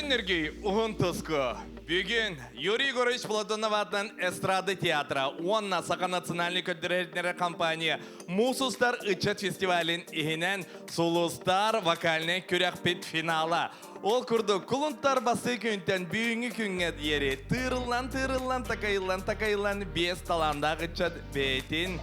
Күн нөргүй уһун туску. Бүгүн Юрий Егорович Платонов аатынан эстрада театра уонна Саха национальный көрдөрөр компания Муус устар ыччат фестивалын иһинэн Сулустар вокальнай күрэхпит финала. Ол курдук кулунтар басы күнтэн бүгүҥҥү күҥҥэ диэри тыырыллан-тыырыллан такайыллан-такайыллан биэс талаандаах ыччат бэйэтин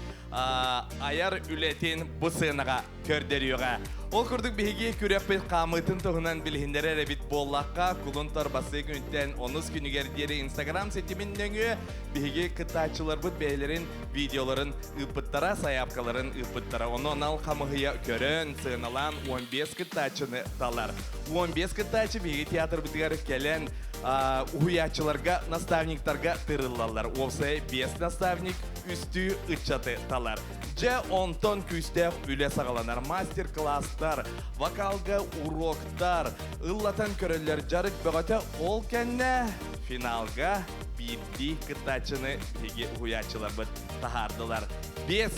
айар үлэтин бу сыанаҕа көрдөрүөҕэ. Ол курдук биһиги күрэхпит хаамыытын туһунан билиһиннэрэр эбит буоллахха, кулун торбасы күнтэн онус күнүгэр диэри Инстаграм ситимин нөҥүө биһиги кыттааччыларбыт бэйэлэрин видеоларын ыыппыттара, сайаапкаларын ыыппыттара. Ону анал хамыһыйа көрөн, сыаналаан 15 кыттааччыны талар. 15 кыттааччы биһиги театрбытыгар кэлэн уһуйааччыларга, наставниктарга тырыллаллар. Уопсай 5 наставник үстүү ыччаты талар. Дьэ, онтон күүстээх үлэ саҕаланар. Мастер-класстар, вокалга уроктар, ыллатан көрөллөр дьарык бөҕөтө. Ол кэннэ финалга биирдии кыттааччыны биһиги уһуйааччыларбыт таһаардылар. Биэс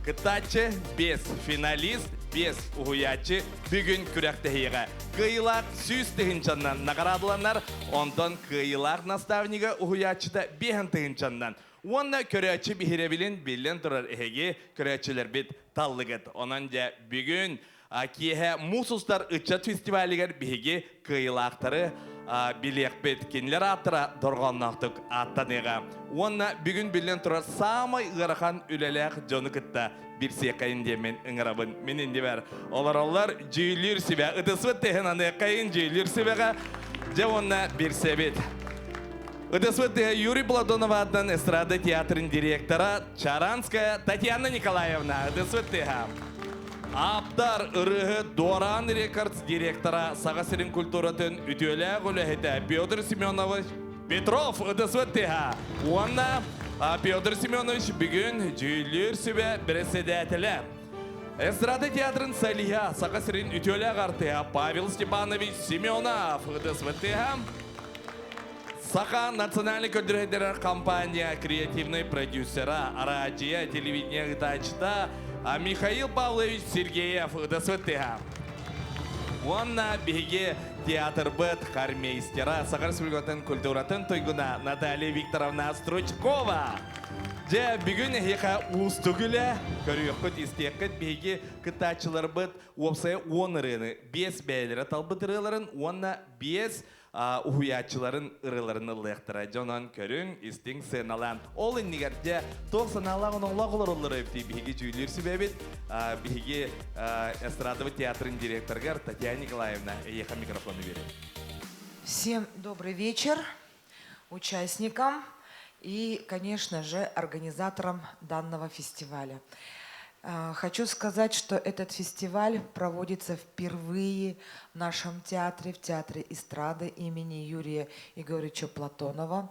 кыттааччы, биэс финалист, биэс уһуйааччы бүгүн күрэхтэһиэҕэ. Кыайыылаах 100 тыһыынчаннан наҕараадаланар, онтон кыайыылаах наставнига уһуйааччыта 5 тыһыынчаннан. Уонна көрөөччү биһирэбилин биллэн турар эһиги көрөөччүлэрбит таллыгыт. Онон дьэ бүгүн киэһэ Муус устар ыччат фестивалыгар биһиги кыайыылаахтары билиэхпит. Кинилэр ааттара дорҕоонноохтук ааттаныаҕа. Уонна бүгүн биллэн турар саамай ыарахан үлэлээх дьону кытта билсиэххэйин диэммин ыҥырабын. Мин иннибэр олороллор дьүүллүүр сүбэ. Ытыспыт тыаһын аныаххайын дьүүллүүр сүбэҕэ. Дьэ уонна билсэбит. Ытыспыт тыаһа Юрий Платонов аатынан эстрада театрын директора Чаранская Татьяна Николаевна. Ытыспыт тыаһа. Ааптар ырыаһыт Дуораан Рекордс директора Саха сирин культуратын үтүөлээх үлэһитэ Петр Семенович Петров ытыспыт тыаһа. Уонна Петр Семенович бүгүн дьүүллүүр сүбэ председателэ. Эстрада театрын солиһа Саха сирин үтүөлээх артыыһа Павел Степанович Семенов ытыспыт тыаһа. Саха национальный көрдөрөр компания креативный продюсера, араадьыйа, телевидение ыытааччыта Михаил Павлович Сергеев ытыспыт тыаһа. Уонна биһиги театрбыт хормейстера, Саха Республикатын культуратын туйгуна Наталья Викторовна Стручкова. Дьэ, бүгүн эһиэхэ уустук үлэ, көрүөххүт, истиэххит биһиги кыттааччыларбыт уопсайа 10 ырыаны, биэс бэйэлэрэ талбыт ырыаларын уонна биэс уһуйааччыларын ырыаларын ыллыахтара. Дьонон көрүҥ, истиҥ сыаналаан. Ол иннигэр дьэ туох санаалаах оноолоох олороллор эбитий биһиги дьүүллүүр сүбэбит, биһиги эстрадовый театрын директорыгар Татьяна Николаевна эйиэхэ микрофону биэрэбит. Всем добрый вечер участникам и, конечно же, организаторам данного фестиваля. Хочу сказать, что этот фестиваль проводится впервые в нашем театре, в Театре эстрады имени Юрия Егоровича Платонова.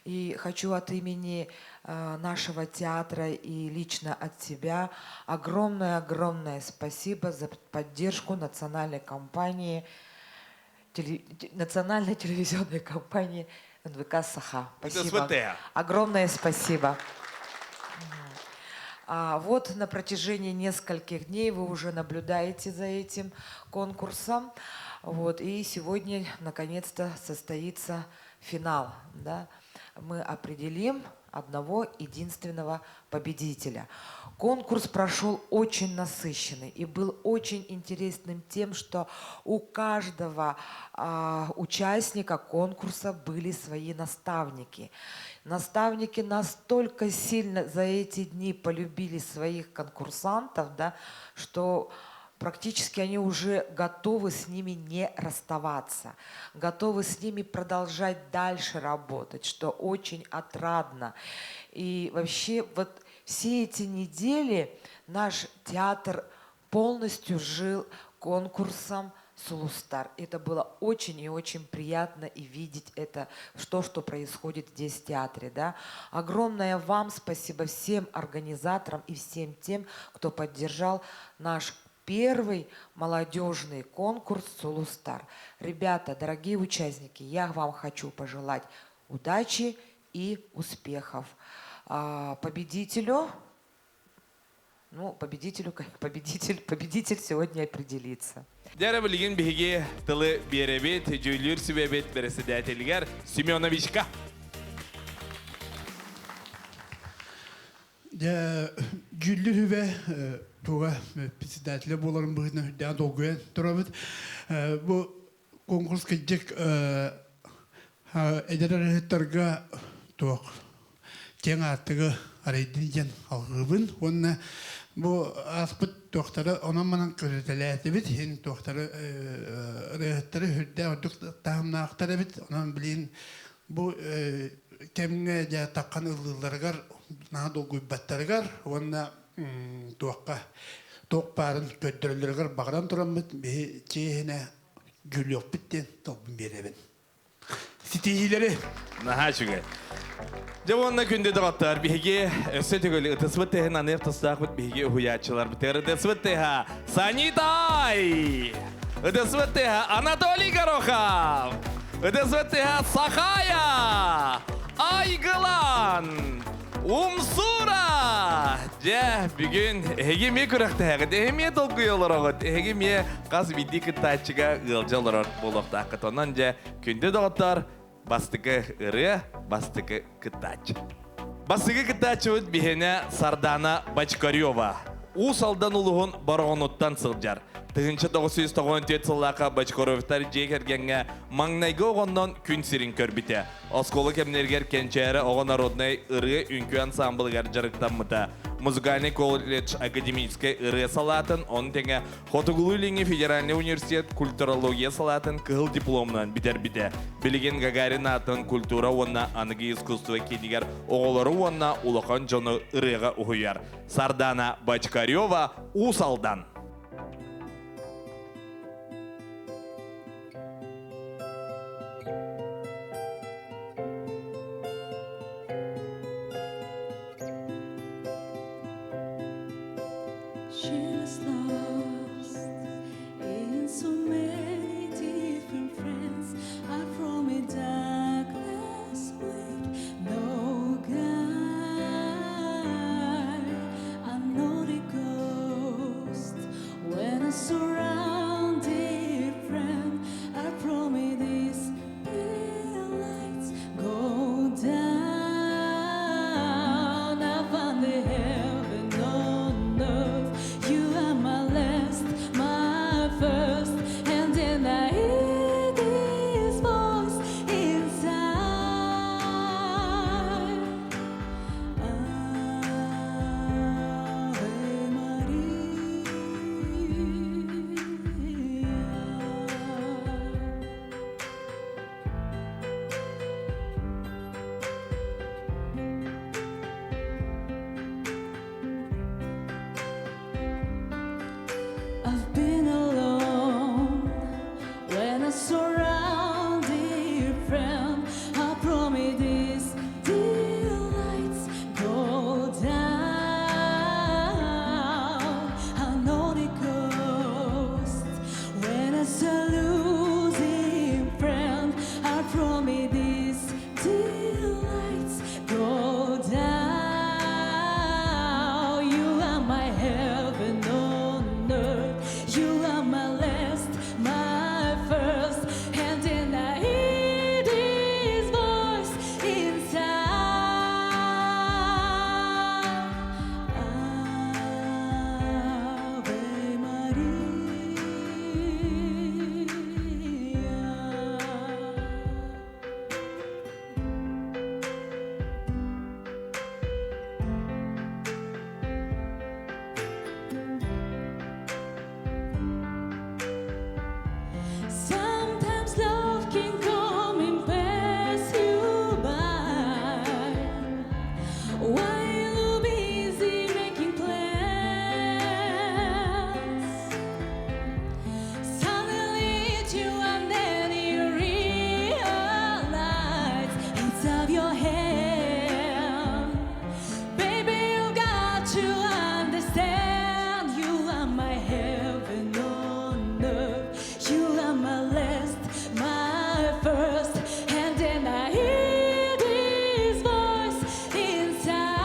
И хочу от имени нашего театра и лично от себя огромное-огромное спасибо за поддержку национальной компании, национальной телевизионной компании НВК «Саха». Спасибо. СВТ. Огромное спасибо. Вот на протяжении нескольких дней вы уже наблюдаете за этим конкурсом. Вот, и сегодня наконец-то состоится финал. Да? Мы определим одного единственного победителя. Конкурс прошел очень насыщенный и был очень интересным тем, что у каждого участника конкурса были свои наставники. Наставники настолько сильно за эти дни полюбили своих конкурсантов, да, что практически они уже готовы с ними не расставаться, готовы с ними продолжать дальше работать, что очень отрадно. И вообще вот все эти недели наш театр полностью жил конкурсом Сулустар. Это было очень и очень приятно и видеть это, что происходит здесь в театре. Да? Огромное вам спасибо всем организаторам и всем тем, кто поддержал наш первый молодежный конкурс Сулустар. Ребята, дорогие участники, я вам хочу пожелать удачи и успехов. Победителю Ну, победителю, победитель сегодня определится. Дьэ билигин биһиги тылы биэрэбит, дьүүллүүр сүбэбит председателигэр Семеновичка. Дьэ, дьүүллүүр сүбэ туга председателэ буоларын быһыытынан үрдээн долгуйан турабыт. Бу конкурс кырдьык эдэр ырыһыттарга туох киэҥ аартыгы арыйдын диэн алгыыбын уонна бу ааспыт туохтары онон-манан көрүтэлээтибит иһин туохтары ырыаһыттары үрдээх үрдүк таһымнаахтар эбит. Онон билигин бу кэмҥэ дьэ таххан ыллыылларыгар наһаа долгуйбаттарыгар уонна туохха туох баарын көрдөрөллөрүгэр баҕаран тураммыт биһи чиэһинэ дьүүллүөхпүт диэн толбун биэрэбин. Ситиһиилэри! Наһаа үчүгэй. Дьэ уонна күндү доҕоттор, биһиги өссө төгүл ытыспыт тыһын аныах тустаахпыт биһиги уһуйааччыларбытыгар ытыспыт тыһа Санитай! Ытыспыт тыһа Анатолий Горохов! Ытыспыт тыһа Сахая! Айгылан! Умсура! Дьэ, бүгүн эһиги эмиэ күрэхтэһэҕит, эһиги эмиэ долгуйа олороҕут, эһиги эмиэ хас биирдии кыттааччыга ыалдьа олорор буолуохтааххыт. Онон дьэ, күндү доҕоттор, бастакы ырыа, бастакы кыттааччы. Бастакы кыттааччыбыт биһиэнэ Сардана Бочкарева. Уус Алдан улуһун Бороҕонуттан сылдьар. 1994 сыллаахха Бочкаревтар дьиэ кэргэҥҥэ маҥнайгы оҕоннон күн сирин көрбүтэ. Оскуола кэмнэригэр Кэнчээри оҕо народнай ырыа-үҥкүү ансаамбылыгар дьарыктаммыта. Музыкальный колледж академическай ырыа салаатын, ону тэҥэ Хотугулуу-Илиҥҥи федеральнай университет культурология салаатын кыһыл дипломунан бүтэрбитэ. Билигин Гагарин аатын культура уонна аныгы искусство киинигэр оҕолору уонна улахан дьону ырыаҕа уһуйар. Сардана Бочкарева, Уус Алдан. She was lost in so many different friends. Out from a darkness with no guide. I know the ghost when I surrounded friend. I promise this lights go down. I found the heaven on earth. You are my last, my first, and then I hear this voice inside. Ave Maria. I've been alone when I surrounded friend. I promise these delights go down. I know the coast when I saw losing friend. I promise these delights go down. You are my heaven on earth. You are my last, my first. And then I hear this voice inside. Ave Maria. Sometimes love can come and pass you by while you're busy making plans. Suddenly it's you and then you realize it's out of your hand. Baby, you got to understand. You are my heaven on earth. You are my last, my first. And then I hear this voice inside.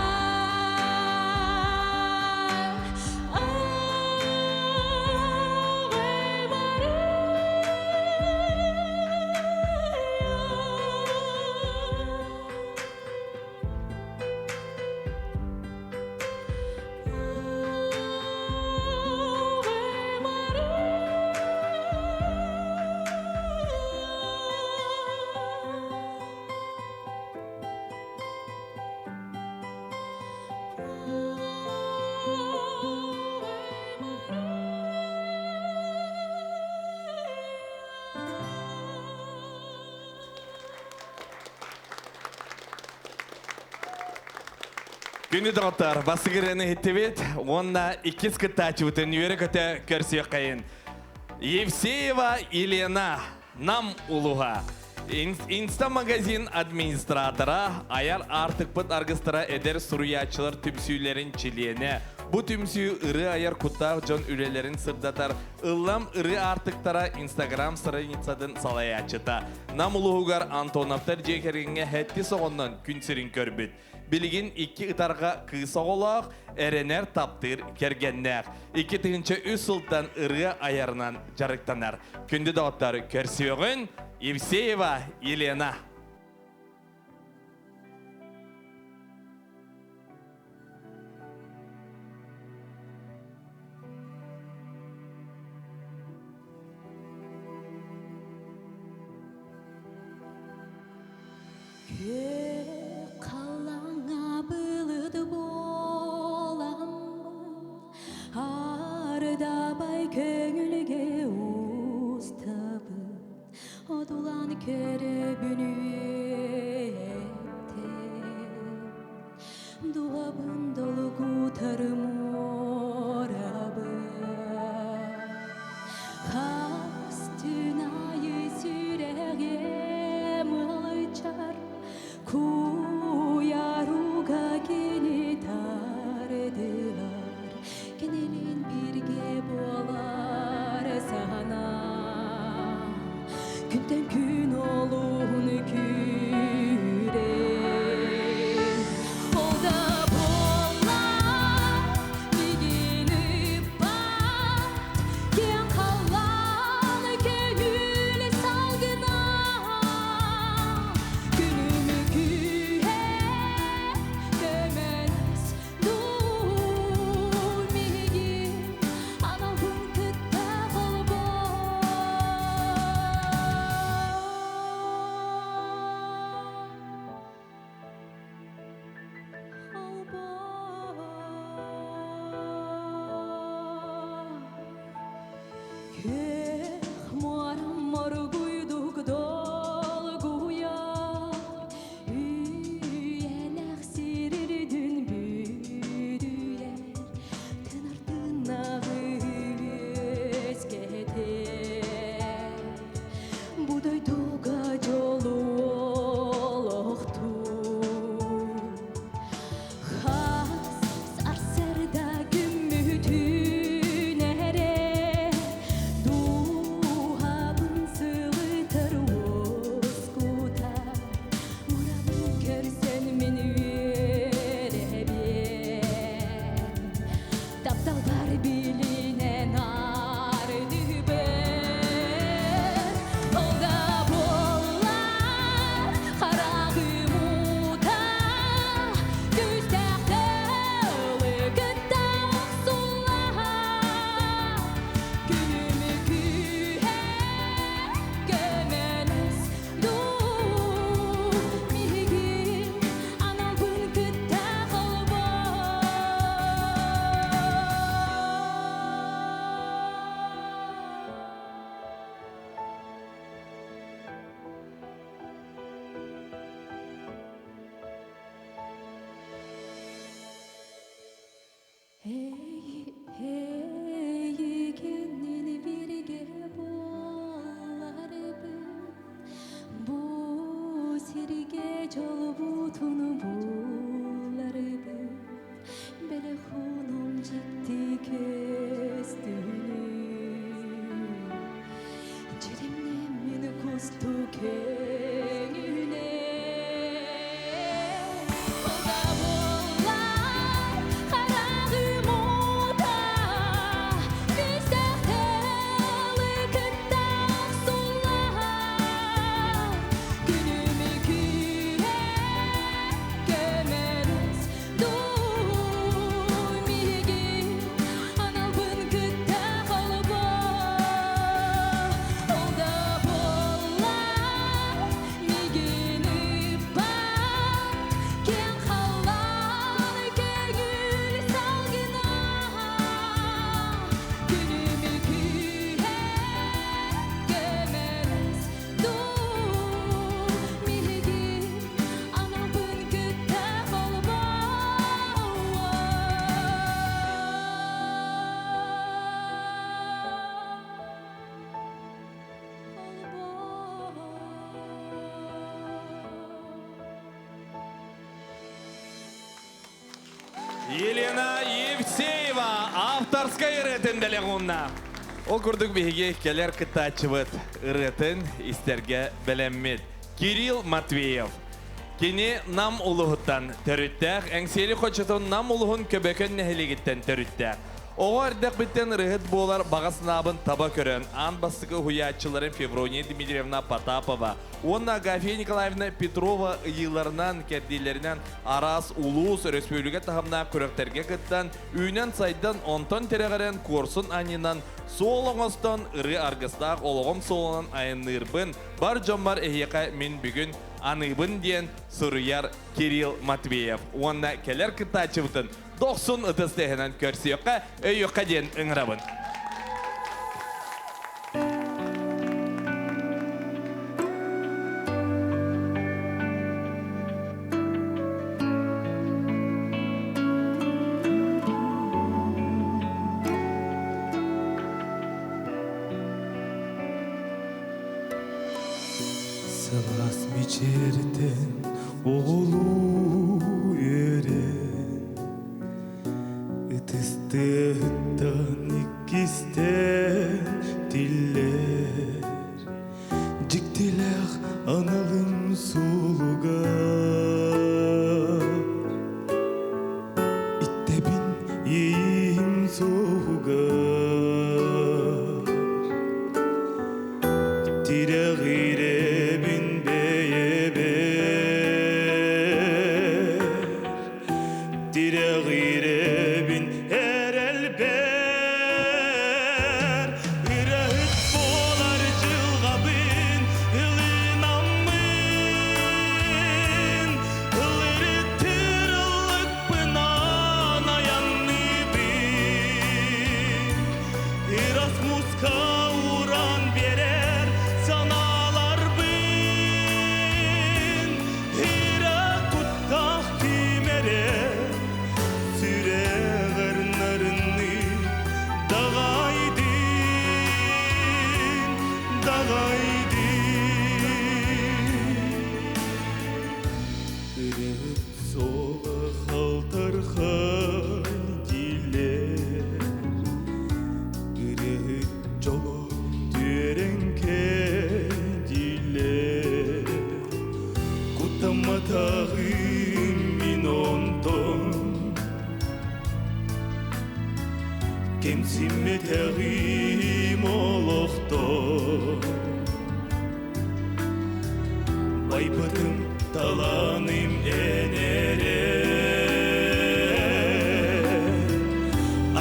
Күндү доҕоттор, бастакы ырыаны иһиттибит уонна иккис кыттааччыбытын үөрэ-көтө көрсүөххэйин. Евсеева Елена, Нам улуһа. Инста-магазин администратора, айар аартыкпыт аргыстара эдэр суруйааччылар түмсүүлэрин чилиэнэ. Бу түмсүү ырыа айар куттаах дьон үлэлэрин сырдатар Ыллам ырыа аартыктара Инстаграм страницатын салайааччыта. Нам улууһугар Антоновтар дьиэ кэргэҥҥэ сэттис оҕоннон күн сирин көрбүт. Билигин икки ытарҕа кыыс оҕолоох, эрэнэр, таптыыр кэргэннээх. 2003 сылтан ырыа айарынан дьарыктанар. Күндү доҕоттор, көрсүөҕүн Евсеева Елена. Күөх халлааҥҥа былыт буоламмын, Ардабай көҥүлгэ устабын, Одулаан көрөбүн үөттэн. Дулабын долгутар муорабын, Хас түүн аайы сүрэҕим ылдьар, Куйаруга кини тардыһар, Кинилин бииргэ буолар санаа. Күнтэн күн олус. Елена Евсеева авторскай ырыатын бэлэх уунна. Ол курдук биһиги кэлэр кыттааччыбыт ырыатын истэргэ бэлэммит. Кирилл Матвеев. Кини Нам улууһуттан төрүттээх, Эҥсиэли хочотун Нам улууһун Көбөкөн нэһилиэгиттэн төрүттээх. Оҕо эрдэхпиттэн ырыаһыт буолар баҕа санаабын таба көрөн, аан бастакы уһуйааччыларым Феврония Дмитриевна Потапова уонна Агафья Николаевна Петрова ыйыыларынан, кэрдиилэринэн араас улуус, өрөспүүбүлүкэ таһымнаах күрэхтэргэ кыттан, үүнэн-сайдан, онтон тирэҕирэн, куорсун анньынан, суол оҥостон, ырыа аргыстаах олоҕум суолунан айанныырбын, бар дьоммор эһиэхэ мин бүгүн аныыбын диэн суруйар Кирилл Матвеев. Уонна кэлэр кыттааччыбытын дохсун ытыс тыаһынан көрсүөххэ, өйүөххэ диэн ыҥырабын. Сылаас мичээртэн оҕолуу үөрэн Ытыс тыаһыттан иккистээн тиллэр Дьиктилээх аналым суолугар Иттэбин иэйиим суоһугар Тирэҕирэбин бэйэбэр Тирэҕирэбин эрэлбэр Ырыаһыт буолар дьылҕабын ылынаммын Ылырытыр ыллыкпынан айанныыбын Erasmus'ка уран берер санааларбын Иракуттах кимере сүрэҕэр нарынны даҕайдын, даҕайдын Ырыт суола халтархай дииллэр Ырыт дьоло түөрэҥкэ дииллэр Куттамматаҕым мин онтон Кэмсиммэтэҕим олохтон Байбытым талааным эн эрэ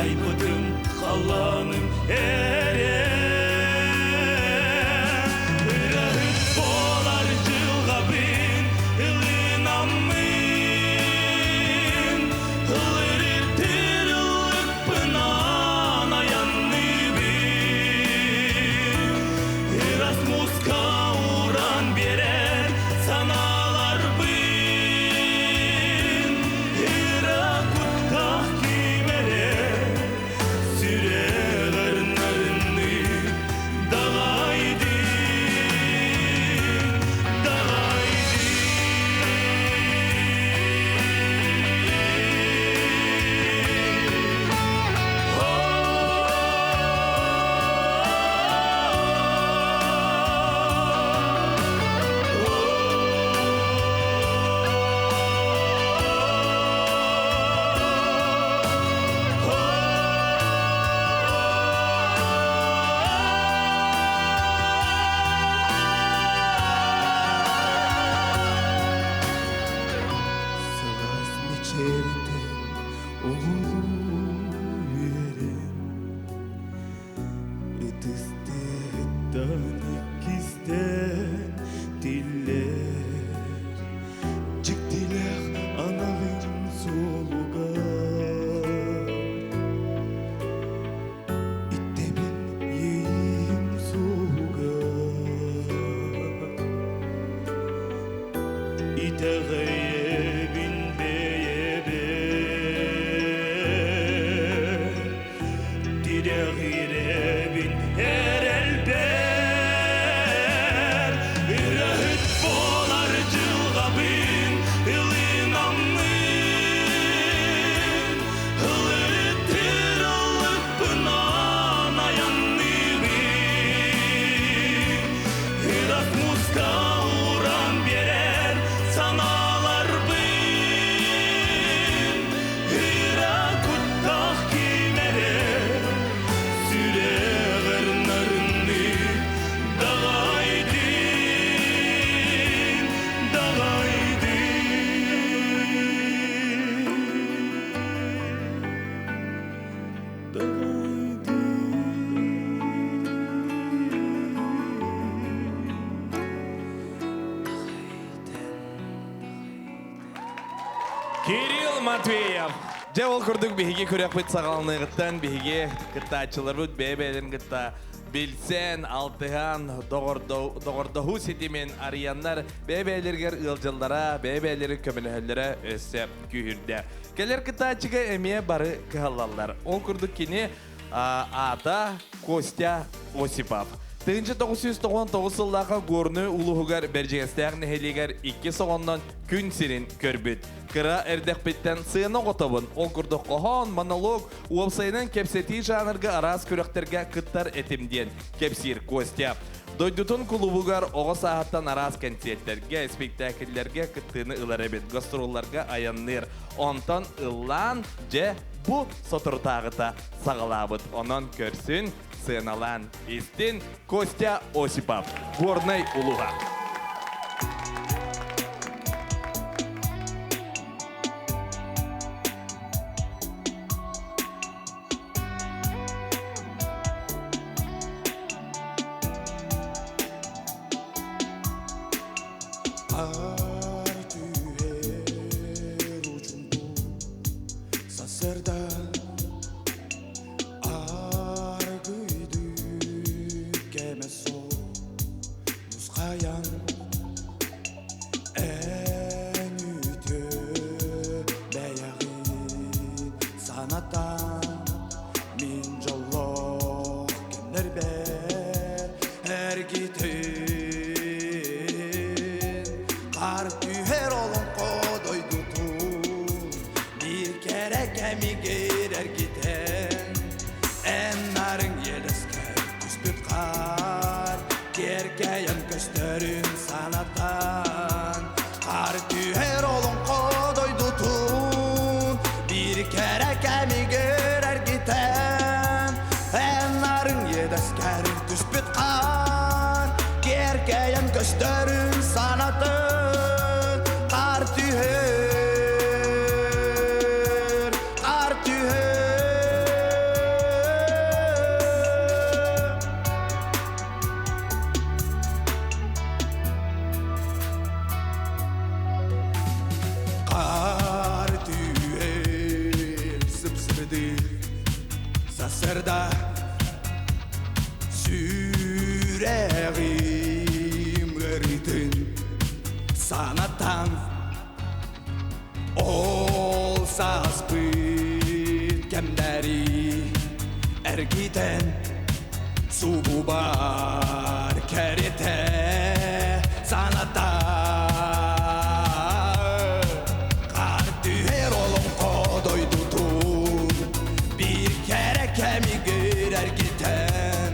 Айбытым халлааным эрэ Ырыаһыт буолар дьылҕабын ылынаммын Ылырытыр ыллыкпынан айанныыбын Erasmus'ка уран биэрэр санааларбын Иракуттах ким эрэ сүрэҕэр нарынны даҕайдын, даҕайдын. Сылаас мичээртэн оҕолуу үөрэн Ытыстыттан иккистээн тиллэр Дьиктилээх аналым суолугар Иттэбин иэйиим суоһугар Итэҕэйэбин бэйэбэр. Кирилл Матвеев. Дьэ ол курдук биһиги күрэхпит саҕаланыаҕыттан биһиги кыттааччыларбыт бэйэ-бэйэлэрин кытта билсэн, алтыһан, доҕордоһуу ситимин арыйаннар бэйэ-бэйэлэригэр ыалдьаллара, бэйэ-бэйэлэрин көмөлөһөллөрө өссө күүһүрдэ. Кэлэр кыттааччыга эмиэ бары кыһаллаллар. Ол курдук кини аата Костя Осипов. 1999 сыллаахха Горнай улууһугар Бэрдьигэстээх нэһилиэгэр икки соҕоннон күн сирин көрбүт. Кыра эрдэхпиттэн сыана оҕотобун. Ол курдук хоһоон, монолог, уопсайынан кэпсэтии жанрга араас күрэхтэргэ кыттар этим диэн кэпсиир Костя. Дойдутун кулубугар оҕо сааһыттан араас кэнсиэртэргэ, спектакльлэргэ кыттыыны ылар эбит, гастролларга айанныыр. Онтон ыллаан, дьэ, бу соторутааҕыта саҕалаабыт. Онон көрсүн, сыаналаан истин Костя Осипов, Горнай улууһа. Ар түһэр учумпу сарсыарда Аргыйды кэмэ суох нусхайан Эн үтүө бэйэҕин санатан Мин дьоллоох кэмнэрбэр эргитин Хаар түһэр олоҥхо дойдутун Биир кэрэ кэмигэр эргитэн Эн нарыҥ иэдэскэр түспүт хаар Киэркэйэн көстөрүн санатан Хаар түһэр олоҥхо дойдутун Биир кэрэ кэмигэр эргитэн Эн нарыҥ иэдэскэр түспүт хаар Киэркэйэн көстөрүн санатан Хаар түһэр, хаар түһэр. Хаар түһэр сып-сырдык сарсыарда Сүрэҕим ыарыытын санатан Ол сааспыт кэмнэри эргитэн Субубар кэритэ санатан Хаар түһэр олоҥхо дойдутун Биир кэрэ кэмигэр эргитэн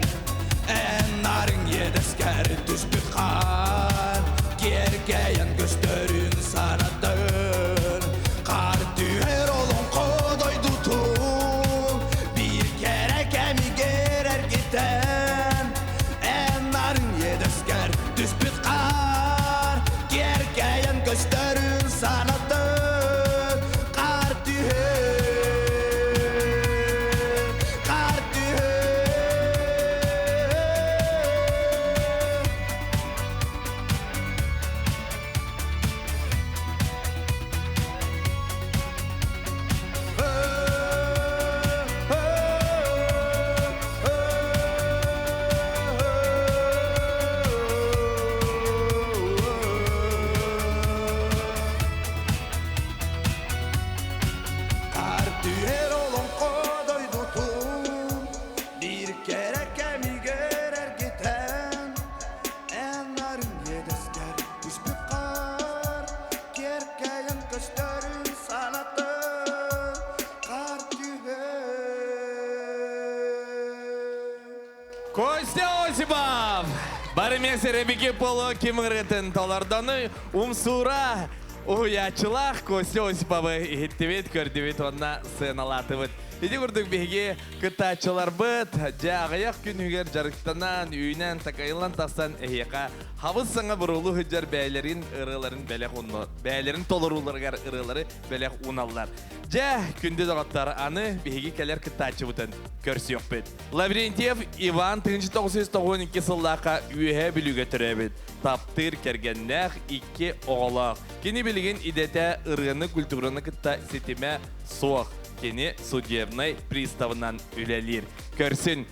Эн нарыҥ иэдэскэр түспүт хаар Киэркэйэн көстөрүн санатын Хаар түһэр олоҥхо дойдутун Биир кэрэ кэмигэр эргитэн Эн нарын иэдэскэр түспүт хаар Киэркэйэн көстөрүн санатын Хаар түһэр, хаар түһэр. Түһэр олоҥхо дойдутун биир кэрэ кэмигэр эргитэн Эн нарын иэдэскэр түспүт хаар Киэркэйэн көстөрүн санатын Хаар түһэр. Костя Осипов! Бары месеребики полу ким ырытын толордону умсуура уһуйааччылаах Костя Осиповы иһиттибит, көрдүбүт уонна сыаналаатыбыт. Ити курдук биһиги кыттааччыларбыт дьэ аҕыйах күнүгэр дьарыктанан, үүнэн, такайыллан тахсан эһиэхэ хабыс саҥа буруулуу сылдьар бэйэлэрин ырыаларын бэлэх уунну, бэйэлэрин толорууларыгар ырыалары бэлэх ууналлар. Дьэ, күндү доҕоттор, аны биһиги кэлэр кыттааччыбытын көрсүөхпүт. Лаврентьев Иван 1992 сыллаахха Үөһээ Бүлүүгэ төрөөбүт. Таптыыр кэргэннээх икки оҕолоох. Кини билигин идэтэ ырыаны, культураны кытта ситимэ суох. Кини судебнай приставынан үлэлиир. Көрсүн!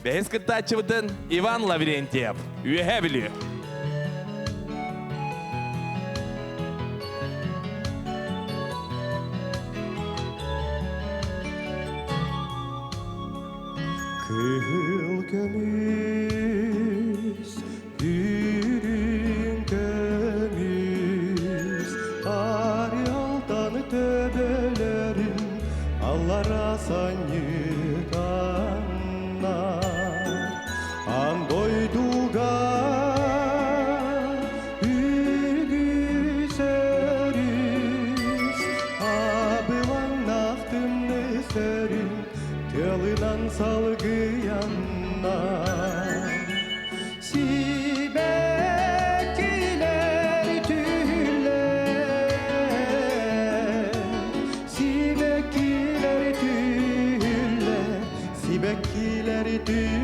Бэһис кыттааччыбытын Иван Лаврентьев. Үөһээ Бүлүү. Кыһыл көмүс, үрүҥ көмүс, Ариалтан төбөлөрүн аллара санньытаннар. Аан дойдуга үгүс өрүс, абылаҥнаах тымныы сөрүн тыалынан салгыйаннар. Сибэккилэр түллэр, сибэккилэр түллэр, сибэккилэр түллэр.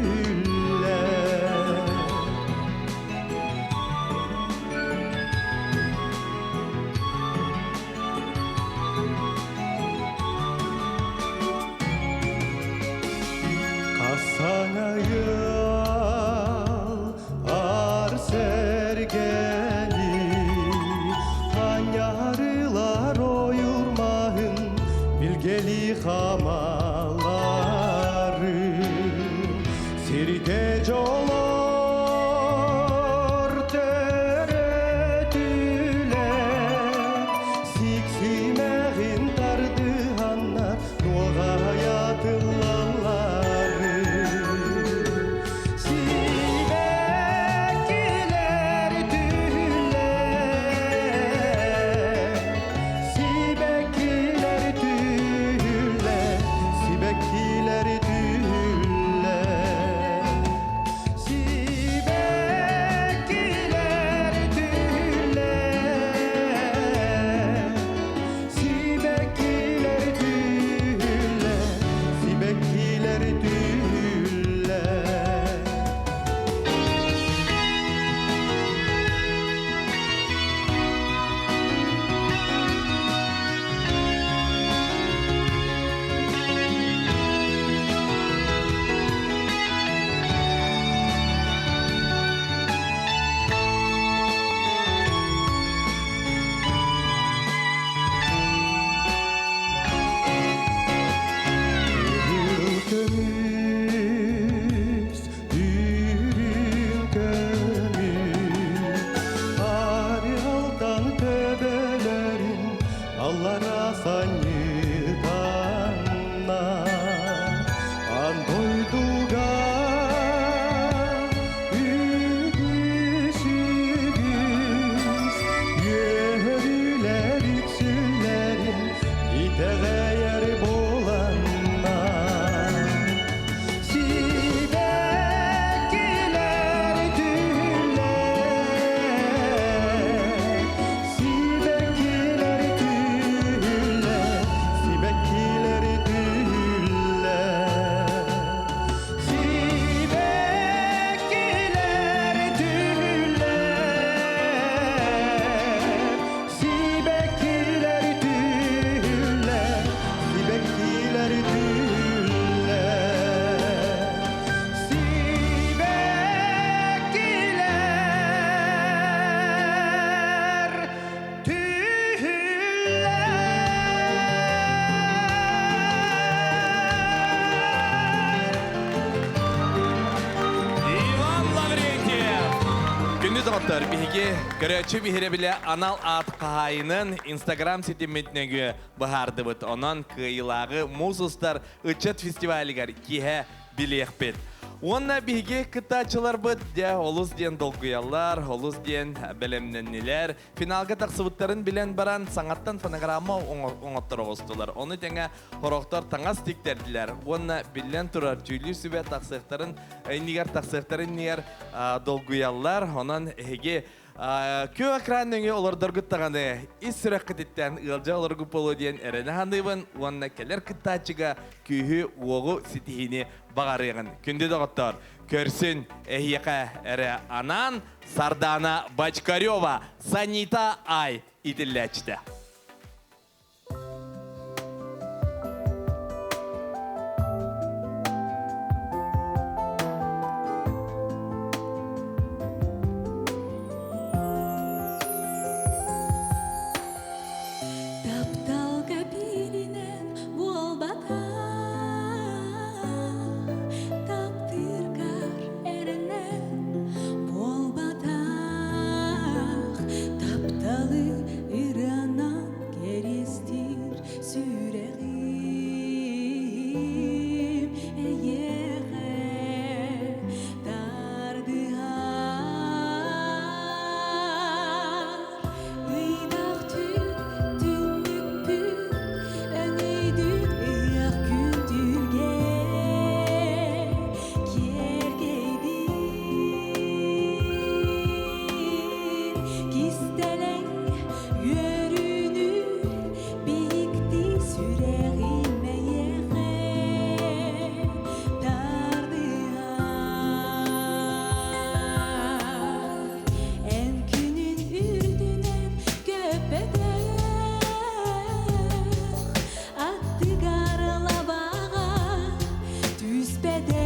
Хасаҥа ыал аар сэргэни Ханньарылар ойурмаһын билгэлии хамалары Сиргэ дьолор төрөтүлэр Сиксимэҕин тардыһаннар нуоҕайа тыллаллары Сибэккилэр түһүллэр Сибэккилэр түһүллэр Сибэккилэр түһүллэр Сибэккилэр түһүллэр Сибэккилэр түһүллэр Сибэккилэр түһүллэр Кыһыл көмүс, үрүҥ көмүс, Арыалтан төбөлөрүн аллара санньытаннар. Аан дойдуга үгүс үгүс үөрүүлэр үксүлэрин итэҕэйэр буоланнар. Сибэккилэр түһүллэр, сибэккилэр түһүллэр, сибэккилэр түһүллэр. Сибэккилэр түһүллэр, сибэккилэр түһүллэр, сибэккилэр түһүллэр. Сибэккилэр түһүллэр. Иван Лаврентьев! Күндү доҕоттор, биһиги көрөөччү биһирэбилэ анал аат хаһаайынын Инстаграм ситиммит нөҥүө быһаардыбыт. Онон кыайыылааҕы муус устар ыччат фестивалыгар киэһэ билиэхпит. Уонна биһиги кыттааччыларбыт дьэ олус диэн долгуйаллар, олус диэн бэлэмнэннилэр. Финалга тахсыбыттарын билэн баран, саҥаттан фонограмма оҥотторо оҕустулар. Ону тэҥэ хорохтор таҥас тиктэрдилэр. Уонна биллэн турар, дьүүллүүр сүбэ тахсыахтарын иннигэр тахсыахтарын иннигэр долгуйаллар. Онон эһиги Күөх экран нөҥүө олордоргут даҕаны ис сүрэххититтэн ыалдьа олоргут буолуо диэн эрэнэ саныыбын уонна кэлэр кыттааччыга күүһү-уоҕу ситиһиини баҕарыаҕын. Күндү доҕоттоор, көрсүн эһиэхэ эрэ анаан Сардаана Бочкарева, Санита Ай иитиллээччитэ. Тапталга бииринэн буолбатах, таптыыргар эрэнэн буолбатах, тапталы ырыанан кэриэстиир сүрэҕим эйиэхэ тардыһар. Ыйдах түүн түннүкпүт өҥөйдүн ыйах күндүргэ киэргэйдин Кистэлэҥ үөрүүнү биһикти сүрэҕим эйиэхэ тардыһар. Эн күнүн үрдүнэн көппөтөх, аттыгар лабаҕа түспэтэх.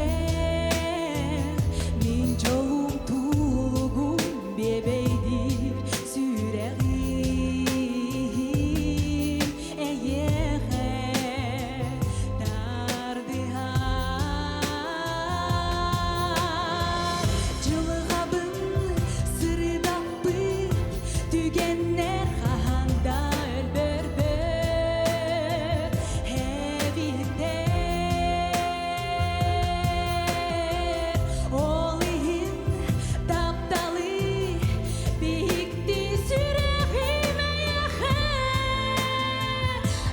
Мин дьолум тулугум биэбэйдиир сүрэҕим эйиэхэ тардыһар. Дьылҕабын сырдаппыт түгэннэр хаһан да өлбөрбөт эбиттэр. Ол иһин тапталы биһикти сүрэҕим эйиэхэ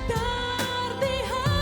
тардыһар.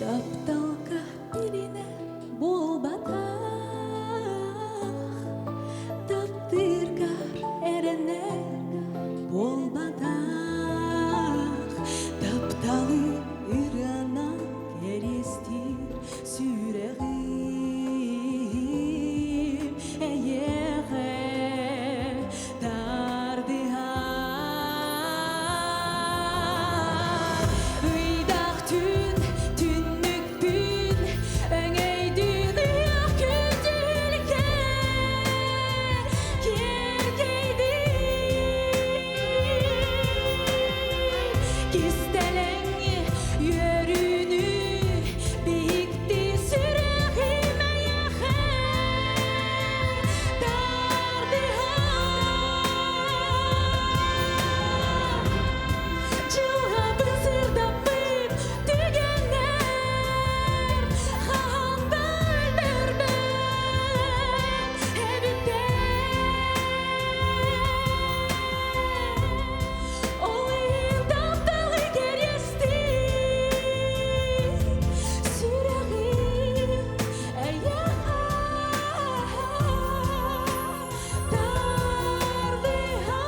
Тапталга билинэ буолбатах, таптыыргар эрэнэр буолбатах, тапталы ырыанан кэриэстиир сүрэҕим эйиэхэ тардыһар. Ыйдах түүн түннүкпүн өҥөйдүүн ыйах күндүлгэ киэргэйдин. Кистэлэҥ үөрүүнү биһикти сүрэҕим эйиэхэ тардыһар. Дьылҕабын сырдаппыт түгэннэр хаһан да өлбөрбөт эбиттэр. Ол иһин тапталы кэриэстиир сүрэҕим эйиэхэ тардыһар.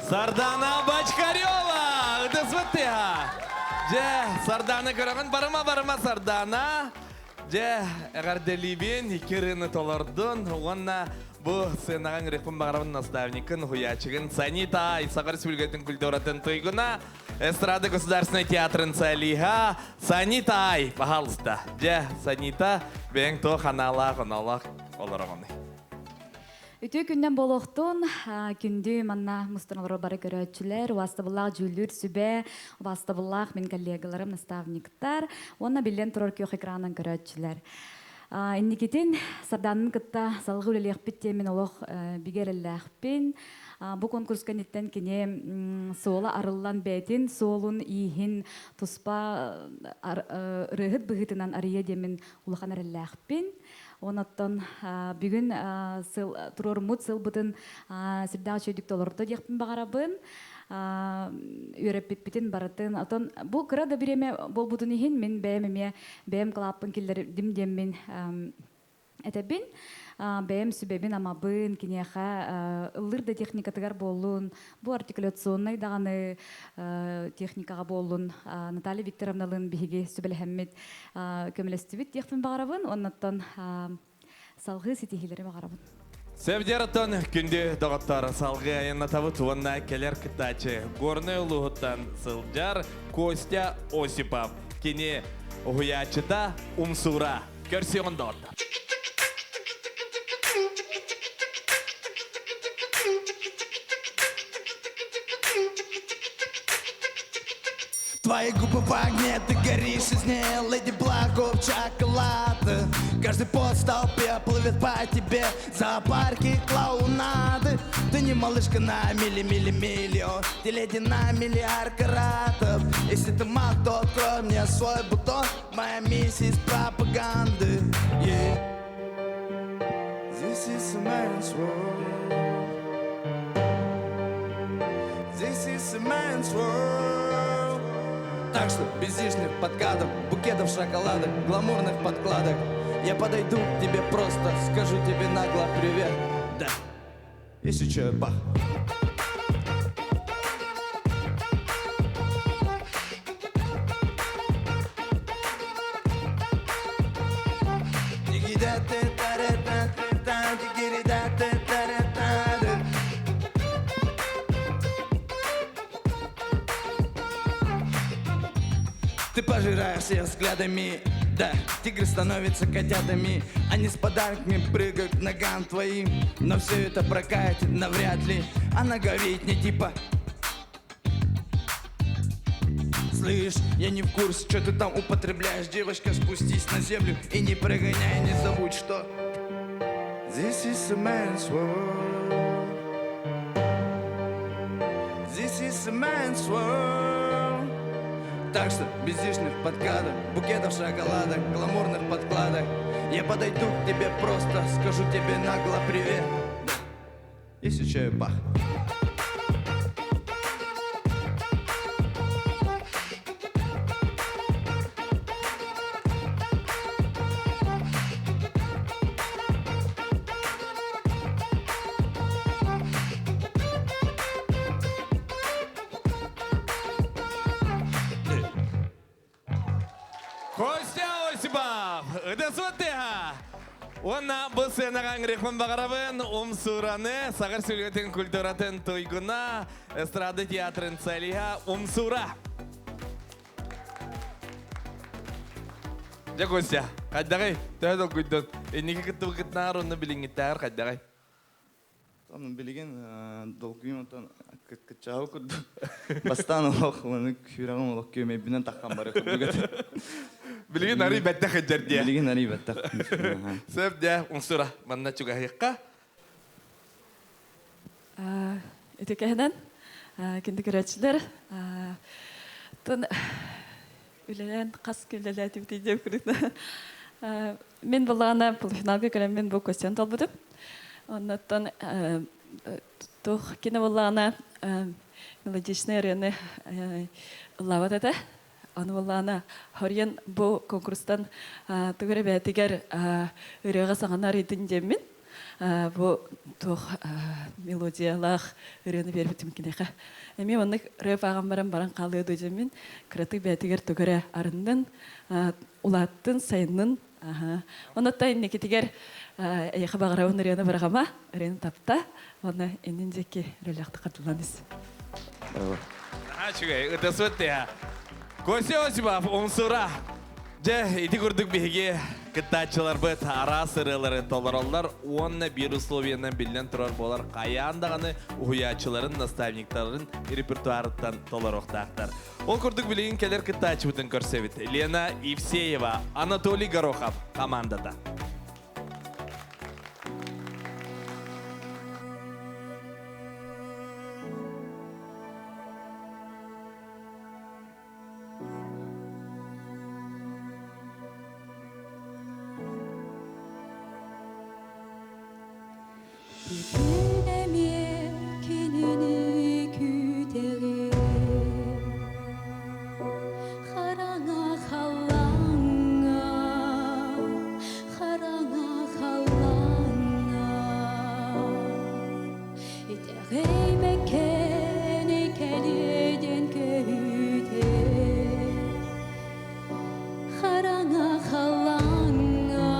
Сардана Бочкарева! Ытыспыт тыаһа! Дьэ, Сардаана көрөҕүн, барыма, барыма, Сардаана. Дьэ, эҕэрдэлиибин, икки ырыаны толордун уонна бу сценаҕа ыҥырыахпын баҕарабын наставникын, уһуйааччыгын Санита Саха Республикатын культуратын туйгуна, эстрада государственной театрын солиһа Санита Ай, пожалуйста. Дьэ, Санита, бэйэҥ туох анаалаах, оноолоох олороҕунуй? Үтүө күннэн буолуохтун, күндү манна мустан олорор бары көрөөччүлэр, убаастабыллаах дьүүллүүр сүбэ, убаастабыллаах мин коллегаларым, наставниктар уонна биллэн турар күөх экранынан көрөөччүлэр. Инникитин Сардаанын кытта салгыы үлэлиэхпит диэн мин олох бигэ эрэллээхпин. Бу конкурс кэнниттэн кини суола арыллан бэйэтин суолун, ииһин туспа ырыаһыт быһыытынан арыйа диэн мин улахан эрэллээхпин. Онон бүгүн сыл туруоруммут сылбытын сүрдээх үчүгэйдик толордо диэхпин баҕарабын. Үөрэппиппитин барытын. Отон бу кыра да бириэмэ буолбутун иһин мин бэйэм эмиэ бэйэм кылааппын киллэрдим диэммин этэбин. Бэйэм сүбэбин амабын киниэхэ ыллыр да техникатыгар буоллун, бу артикуляционнай даҕаны техникаҕа буоллун Наталья Викторовналыын биһиги сүбэлэһэммит көмөлөстүбүт диэхпин баҕарабын. Оннуттан салҕыы ситиһиилэри баҕарабын. Севдератон күндү доҕоттор салгыы айаннатабыт уонна кэлэр кыттааччы Горнай улууһуттан сылдьар Костя Осипов. Кини уһуйааччыта Умсуура. Көрсүөҕүн доҕоттор. Твои губы в огне, ты горишь из ней, Леди Блаков, чоколад. Каждый пост в толпе плывет по тебе, зоопарки, клоунады. Ты не малышка на мили-мили-миллион, ты леди на миллиард каратов. Если ты маг, то открой мне свой бутон, моя миссис пропаганды. Yeah. This is a man's world. This is a man's world. Так что без лишних подкатов, букетов шоколадок, гламурных подкладок Я подойду к тебе просто, скажу тебе нагло привет. Да, если чё, бах. Ты пожираешь всех взглядами, да, тигры становятся котятами. Они с подарками прыгают к ногам твоим. Но все это прокатит навряд ли. Она говорит не типа: слышь, я не в курсе, что ты там употребляешь. Девочка, спустись на землю и не прогоняй, не забудь, что This is a man's world. This is a man's world. Так что без лишних подкатов, букетов шоколадок, гламурных подкладок Я подойду к тебе просто, скажу тебе нагло привет. Да. Если чё, бах. Костя Осипов, Ыдасватыга! Уонна бу сценаҕа ыҥырыахпын баҕарабын Умсуураны, Саха Республикатын культуратын туйгуна, эстрада театрын солиһа Умсуура. Дьэ, Костя, хайдаҕый? Төһө долгуйдун? Инники кыттыбыккытынааҕар уонна билиҥҥиттээҕэр хайдаҕый? Онон билигин долгуйум онтон кыччаабы курдук. Бастаан олох маны сүрэҕим олох күөмэйбинэн таххан бары курдук этэ. Билигин арый бэттэх ыдьар диэ. Билигин арый бэттэх. Сөп дьэ, умсура манна чугаһыахха. Ити кэһинэн күндү көрөөччүлэр тон үлэлээн хас үлэлээтибит диэн курдук. Мин буллаҕына полуфиналга кэлэммин бу костюм талбытым. Оннуттан туох кини буллаҕына мелодичный ырыаны ыллаабат этэ. Аны буллаҕына Хорьян бу конкурстан тугу эрэ бэйэтигэр ырыаҕа саҥаны арыйдын диэммин. Бу туох мелодиялаах ырыаны биэрбитим киниэхэ. Эмиэ маннык рэп ааҕан баран баран хаалыа дуо дьэммин кыратык бэйэтигэр тугу эрэ арыннын, улааттын, сайыннын. Онон инникитигэр эйиэхэ баҕарабын ырыаны быраҕыма, ырыаны тапта, уонна иннин диэки эрэллээхтик хардылан ис. Үчүгэй, ытасыт тыа. Костя Осипов, умсура. Дьэ, ити курдук биһиги кыттааччыларбыт араас ырыаларын толороллор уонна биир условиянан биллэн турар буолар хайаан даҕаны уһуйааччыларын, наставниктарын репертуарыттан толоруохтаахтар. Ол курдук билигин кэлэр кыттааччыбытын көрсөбүт. Лена Евсеева, Анатолий Горохов командата. Бүгүн эмиэ кинини күүтэҕин Хараҥа халлааҥҥа, хараҥа халлааҥҥа Итэҕэйбэккэни кэлиэ диэн көһүтэр Хараҥа халлааҥҥа,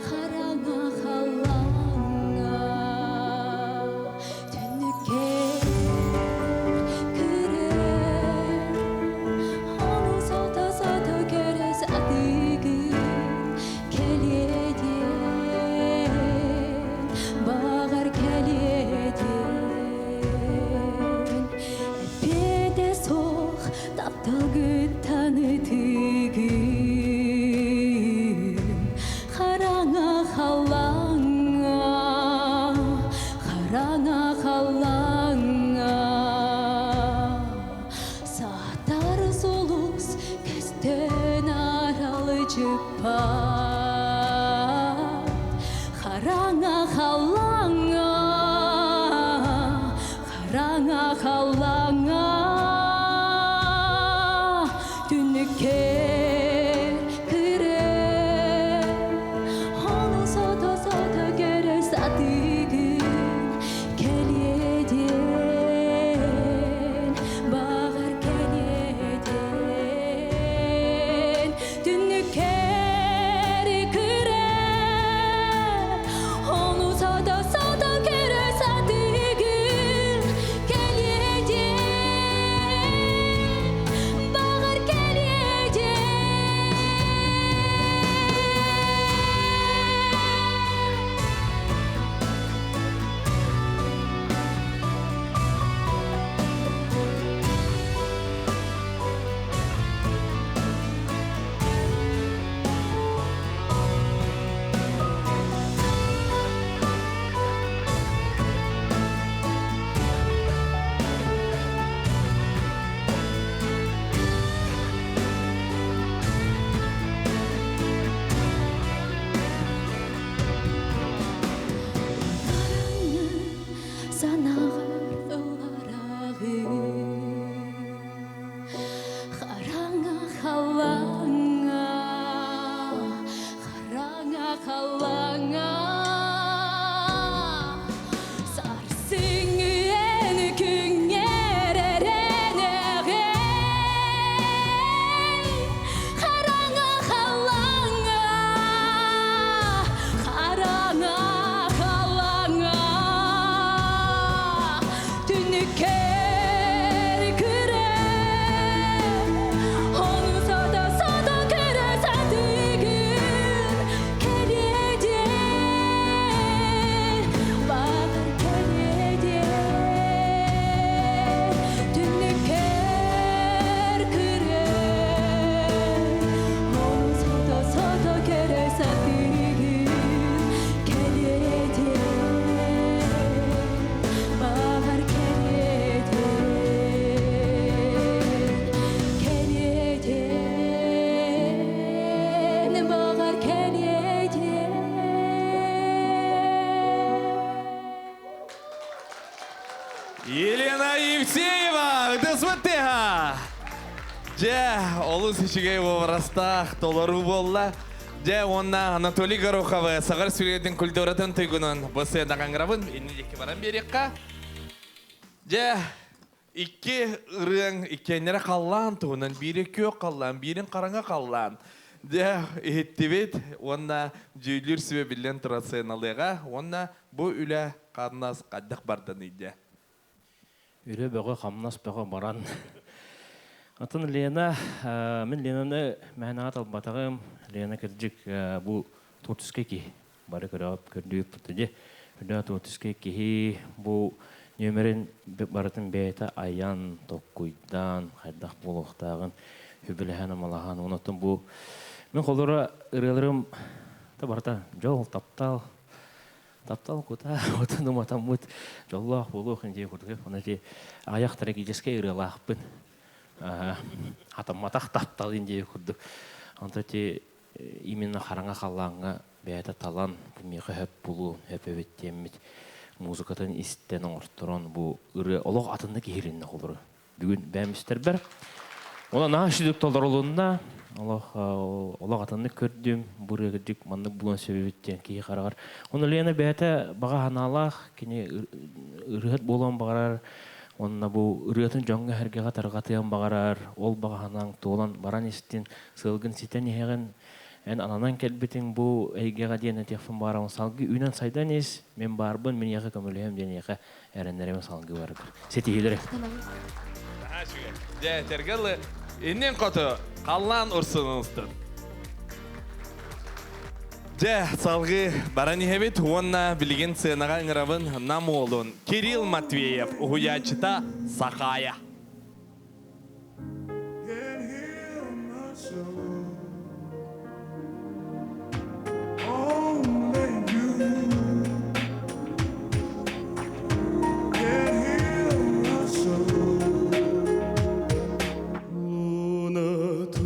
хараҥа халлааҥҥа Түннүккэ кырын, ону сото-сото көрө сатыыгын Кэлиэ диэн, баҕар кэлиэ диэн Эппиэтэ суох тапталгын танытыгын Хараҥа халлааҥҥа, хараҥа халлааҥҥа Саатар сулус көстөн аралдьыппат Хараҥа халлааҥҥа, хараҥа халлааҥҥа Түннүккэр кырын, ону сото-сото көрө сатыыгын Кэлиэ диэн, баҕар кэлиэ диэн Түннүккэр кырын, ону сото-сото көрө сатыыгын Кэлиэ диэн, баҕар кэлиэ диэн Санаҕар ыллараҕын Хараҥа халлааҥҥа, хараҥа халлааҥҥа Сарсыҥҥы күҥҥэр эрэнэҕин Хараҥа халлааҥҥа, хараҥа халлааҥҥа Түннүккэр күрэн, ону сото-сото көрө сатыыгын Кэлиэ диэн, баҕар кэлиэ диэн Түннүккэр күрэн, ону сото-сото көрө сатыыгын Кэлиэ диэн, баҕар кэлиэ диэн Кэлиэ диэн, баҕар кэлиэ диэн Елена Евсеева, ДСВТ-ха! Дьэ, олус үчүгэй уобарастаах толоруу буолла. Дьэ, уонна Анатолий Гороховы Саха Республикатын культуратын туйгунун бу сыанаҕа ыҥырабын. Инни диэки баран биэриэххэ. Дьэ, икки ырыаҥ иккиэннэрэ халлаан туһунан, биири күөх халлаан, биирин хараҥа халлаан. Дьэ, иһиттибит уонна дьүүллүүр сүбэ биллэн турар сыаналыаҕа уонна бу үлэ хамнас хайдах барданый дьэ? Үлэ бөҕө, хамнас бөҕө баран. Атын Лена, мин Ленаны мээнэҕэ талбатаҕым. Лена кырдьык бу творческий киһи. Бары көрөөп көрдүүп дии. Үрдэ творческий киһи бу нүөмэрин барытын бэйэтэ айан, толкуйдаан, хайдах буолуохтааҕын үбүлэһэн амалаһан. Онотон бу мин холоро ырыаларым та барыта дьол, таптал, таптал кута отун уматаммыт дьоллоох буолуох дии курдук. Оны ти аҕыйах трагическай ырыалаахпын. Хатамматах таптал дии курдук. Онто ти именно хараҥа халлааҥҥа бэйэтэ талан бу миэхэ хөп булуу хөп эбит диэммит музыкатын истэн оҥорторон бу ырыа олох атыннык иһилиннэ холору бүгүн бээмистэрбэр Онон наһаа үчүгдүк толорулунна. Олох олох атыннык көрдүм. Бу ырыа кырдьык маннык булуон сөп эбит диэн киһи хараҕар. Ону Лена бэйэтэ баҕа санаалаах, кини ырыаһыт буолуон баҕарар. Уонна бу ырыатын дьоҥҥо-сэргэҕэ тарҕатыан баҕарар. Ол баҕа санааҥ туолан баран истин, сыалгын ситэн иһэҕин. Эн ананан кэлбитиҥ бу эйгэҕэ диэн этиэхпин баҕарабын. Салгыы үүнэн-сайдан ис, мин баарбын, мин эйиэхэ көмөлөһүөм диэн эйиэхэ эрэннэрэбин салгыы барыгар. Ситиһиилэри. Наһаа үчүгэй. Дьэ, этэргэ иннин хоту халлаан урсунун устун. Дьэ, салгыы баран иһэбит уонна билигин сценаҕа ыҥырабын Нам уолун Кирилл Матвеев уһуйааччыта Сахая. Luna tu,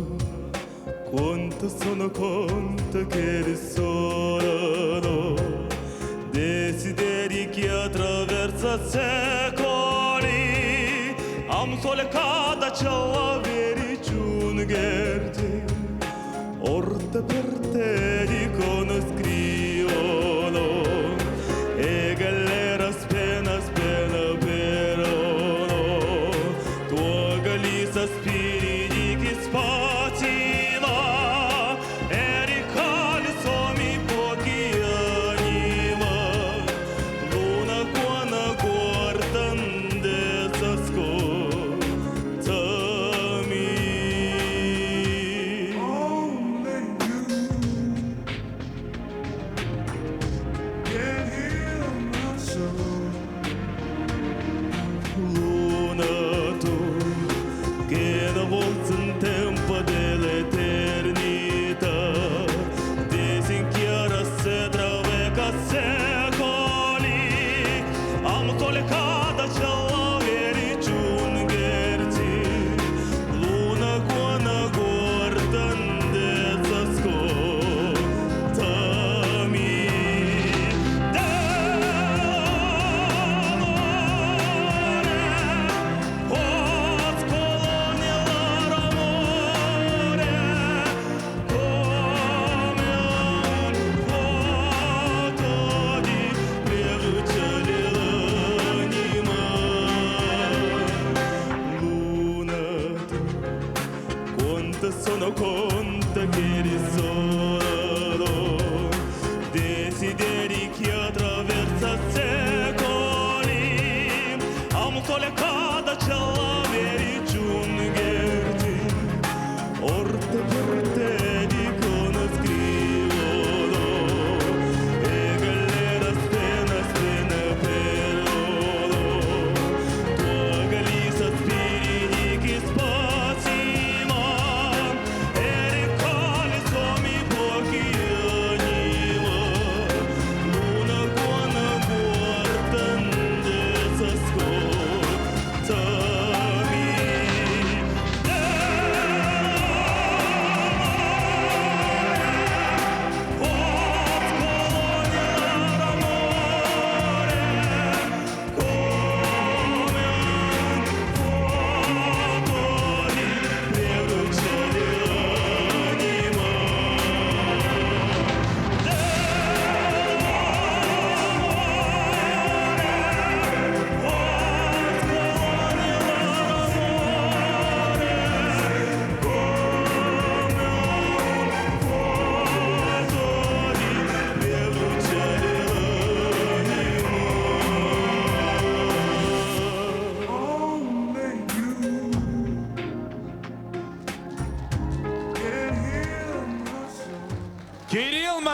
quanto sono conto che risuonano desideri che attraversa secoli am sole cada ciao raggiungerti orta per te dicono scrivono e galera spena spena perono tua galisa spiriti che spatina e ricalzo mi pochi anima luna quana guardande s'ascoltami. Luna tu, che da volta in tempo dell'eternità, disinchiara se traveca secoli, am sole cada ciao raggiungerti, luna quana guardande s'ascoltami. Quanto sono conta che risuonano desideri che attraversa secoli am sole cada ciao raggiungerti orta per te dicono scrivono e galera spena spena perono tua galisa spiriti che spazima e ricali somi pochi anima luna quana guardande s'ascoltami.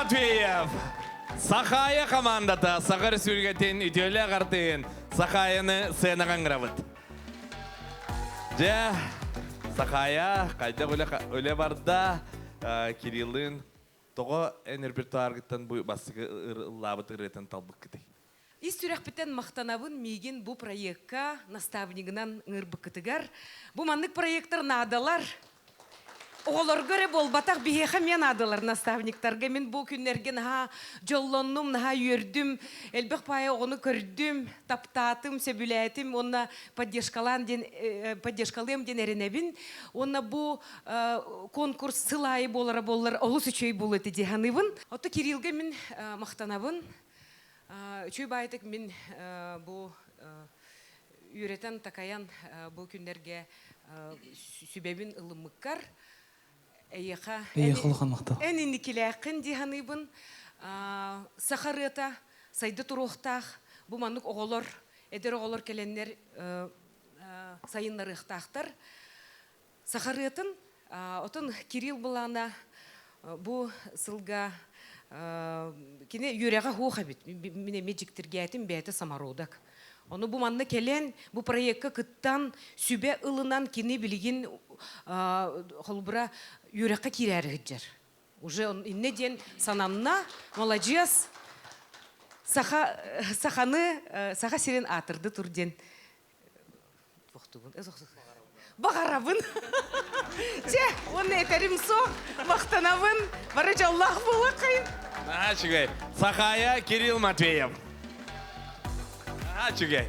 Матвеев. Сахая командата Саха Республикатын үтүөлээх артыыһын Сахаяны сценаҕа ыҥырабыт. Дьэ, Сахая, хайдах үлэ, үлэ барда? Кириллин тоҕо эн репертуаргыттан бу бастакы ыллаабыт ырыатын талбыккытый? Ис сүрэхпиттэн махтанабын миигин бу проекка наставнигынан ыҥырбыккытыгар. Бу маннык проектар наадалар. Оҕолорго эрэ буолбатах, биһиэхэ эмиэ наадалар наставниктарга. Мин бу күннэргэ наһаа дьоллоннум, наһаа үөрдүм. Элбэх паайа оҕону көрдүм, таптаатым, сөбүлээтим уонна поддержкалаан диэн, поддержкалыам диэн эрэнэбин. Уонна бу конкурс сыл аайы буолара буоллар олус үчүгэй буолуо этэ дии саныыбын. Оттон Кириллгэ мин махтанабын. Үчүгэй баайытык мин бу үөрэтэн такайан бу күннэргэ сүбэбин ылыммыккар эйиэхэ Эйиэхэ улахан махтал. Эн инникилээххин дии саныыбын. Саха ырыата сайда туруохтаах. Бу маннык оҕолор, эдэр оҕолор кэлэннэр сайыннарыахтаахтар. Саха ырыатын отон Кирилл былаана бу сылга кини үөрэҕэ суох эбит. Мин эмиэ дьиктиргээтим, бэйэтэ самородок. Ону бу манна кэлэн, бу проекка кыттан, сүбэ ылынан кини билигин холобура үөрэххэ киирээри сылдьар. Уже иннэ диэн сананна, маладьыас, саха, саханы, саха сирин аатырды тур диэн Баҕарабын. Чэ, уонна этэрим суох, махтанабын, бары дьоллоох буолуоххайын. Наһаа үчүгэй. Сахая Кирилл Матвеев. Наһаа үчүгэй.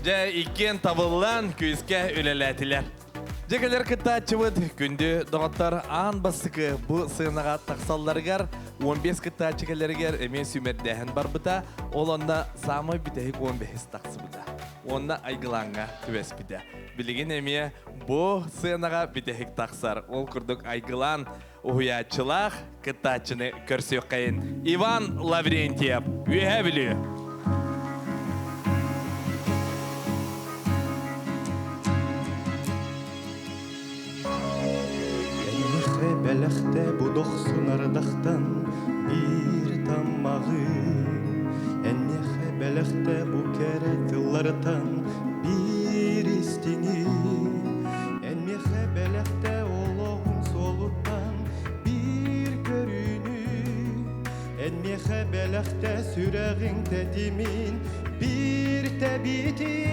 Дьэ, иккиэн табыллан күүскэ үлэлээтилэр. Дьэ кэлэр кыттааччыбыт күндү доҕоттор аан бастакы бу сыанаҕа тахсалларыгар 15 кыттааччы кэлэригэр эмиэ сүүмэрдээһин барбыта. Ол онно саамай бүтэһик 15 тахсыбыта. Уонна Айгылааҥҥа түбэспитэ. Билигин эмиэ бу сыанаҕа бүтэһик тахсар. Ол курдук Айгылаан уһуйааччылаах кыттааччыны көрсүөххэйин. Иван Лаврентьев, Үөһээ Бүлүү. Эйиэхэ бэлэхтэ бу дохсун ардахтан биир таммаҕы Энниэхэ бэлэхтэ бу кэрэ тыллартан биир истиҥи Эн миэхэ бэлэхтэ олоҕуҥ суолуттан биир көрүүнү Эн миэхэ бэлэхтэ сүрэҕиҥ тэтимин биир тэбиитин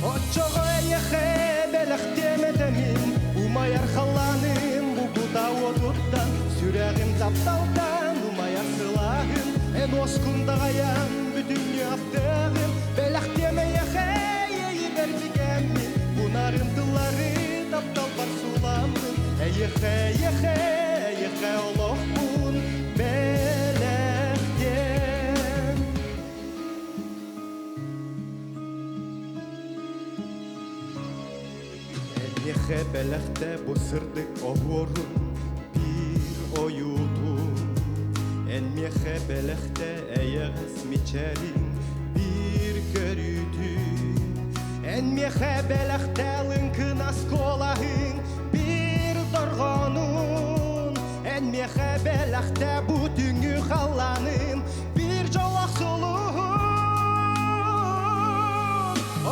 Оччоҕо эйиэхэ бэлэхтиэм этэ мин умайар халлааным бу кутаа уотуттан сүрэҕим тапталтан умайар сылааһым эн уоскун даҕайан бүтүннүү аптыаҕым бэлэхтиэм эйиэхэ иэйибэр бигэммин бунарым тыллары тапталбар сууламмын эйиэхэ эйиэхэ эйиэхэ олохпун бэлэхтиэм Эйиэхэ бэлэхтэ бу сырдык оһуорун биир ойуутун Эн миэхэ бэлэхтэ эйэҕэс мичээрин биир көрүүтүн Эн миэхэ бэлэхтэ лыҥкынас куолаһыҥ биир дорҕоонун Эн миэхэ бэлэхтэ бу түҥү халлааным биир дьоллоох сулуһун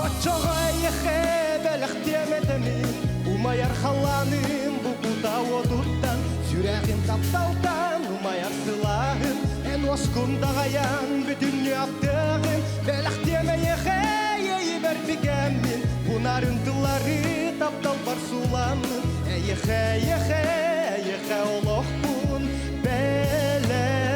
Оччоҕо эйиэхэ бэлэхтиэм этэ мин умайар халлааным бу кутаа уотуттан сүрэҕим тапталтан умайар сылааһым эн уоскун даҕайан бүтүннүү аптыаҕым бэлэхтиэм эйиэхэ иэйибэр бигэммин бунарын тыллары тапталбар сууламмын эйиэхэ эйиэхэ эйиэхэ олохпун бэлэхтиэм